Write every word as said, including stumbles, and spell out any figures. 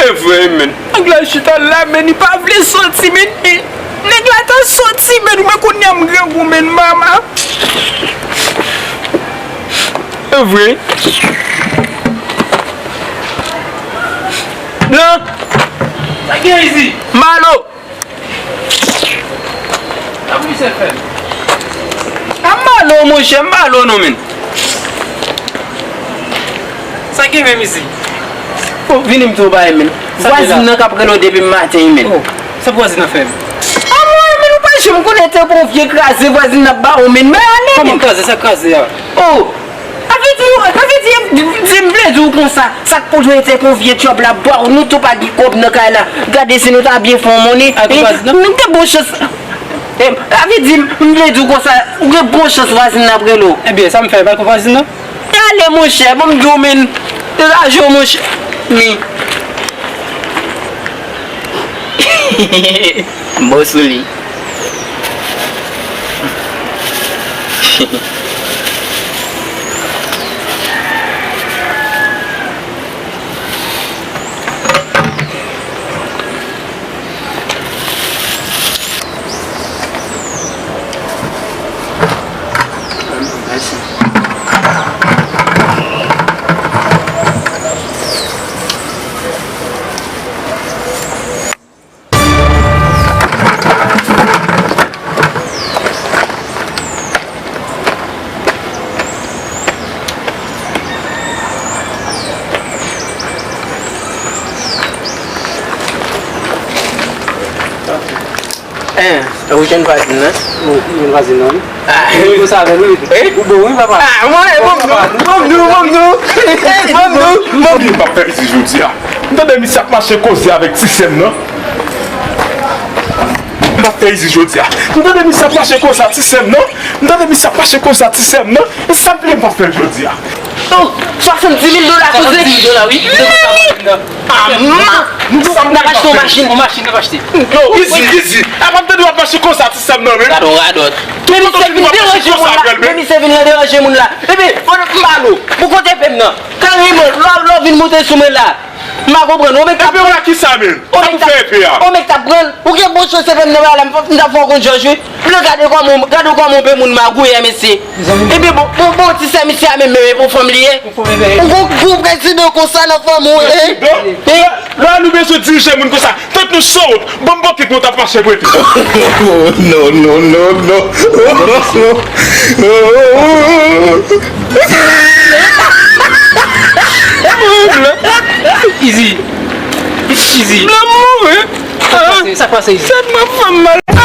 E vre, men. Nèg la chita la, men li pa vle soti, men. Nèg la ta soti, men, men kounye a m grangou, men, mama. E vre. Blan. Sa gen isit? Malo. Sa pou misye fè? A malo, monchè, malo non, men. Sa gen menm isit? Oh, vini m di w bagay, men. Sa gen la? Vwazin nan k ap rele w depi maten, men. Oh, sa pou vwazin nan fè? A mwen, men, ou pa janm konnen te pou yon vye kraze vwazin nan ap ba ou, men. Men ale, men. Kòman kraze? Sa kraze a? Oh! Sa vle di, sa vle di, di m vle di w konsa, sa k pou jwenn te kon vye tchòb la, bwa, nou tou pa gen kòb nan kay la. Gade si nou ta byen fè yon monnen. A, gen vwazin nan? Nou gen bon chans. E, sa vle di, m vle di w konsa, ou gen bon chans vwazin nan ap rele w. Ebyen, sa m fè, m al kon vwazin nan? E ale, monchè, ban m di w, men, degaje w, monchè. Men. M bon sou li. Hein, ou jwenn vwazin nan? Ou jwenn vwazin nan, wi. Ah. Ou konsa avè l, wi. Eh? Ou bon, wi, papa. Ah, mwen, bon, bon, bon, bon, bon, bon. Eh, bon, bon, bon. Kòman m ap fè isit jodi a? M tande misye ap mache koze avèk ti sè m nan. M ap fè isit jodi a. M tande misye ap mache koze ak ti sè m nan. M tande misye ap mache koze ak ti sè m nan. E sa m vle m ap fè jodi a? Oh, swasanndimil dola, kouzen. Swasanndimil dola, wi. Kouzen konsa vwazin nan. Ah, man! N ap achte yon machin. Yon machin n ap achte. Yo, Izi, Izi. Apa m tande w ap mache konsa ak ti sè m nan, men? Gade yon radòt. Men misye vin deranje moun la. Men misye vin deranje moun la. Epi, fò m pale w. Pou kote pè m nan. Kareman, lè w, lè w vin moute sou mwen la. M pa konprann. Ou menm k ap pran. Epi w la kisa, men? Sa pou fè epi a? Ou menm k ap pran. Ou gen bon chans se pè m nan la, m t ap fè w konn jòj, wi. Blan, gade kòman, gade kòman w pe moun magouye, mesye. Epi bon, bon, bon, ti sè misye a menm, men pou fanm li ye. Ou gon gwo prezidan konsa nan fanmi w, eh? Prezidan? Eh? Lè nou bezwen dirije moun konsa, tèt nou sot, banm bokit mwen t ap mache prete. No, no, no, no. Izi. Izi. Sa k pase, sa k pase, Izi? Tèt mwen fè m mal.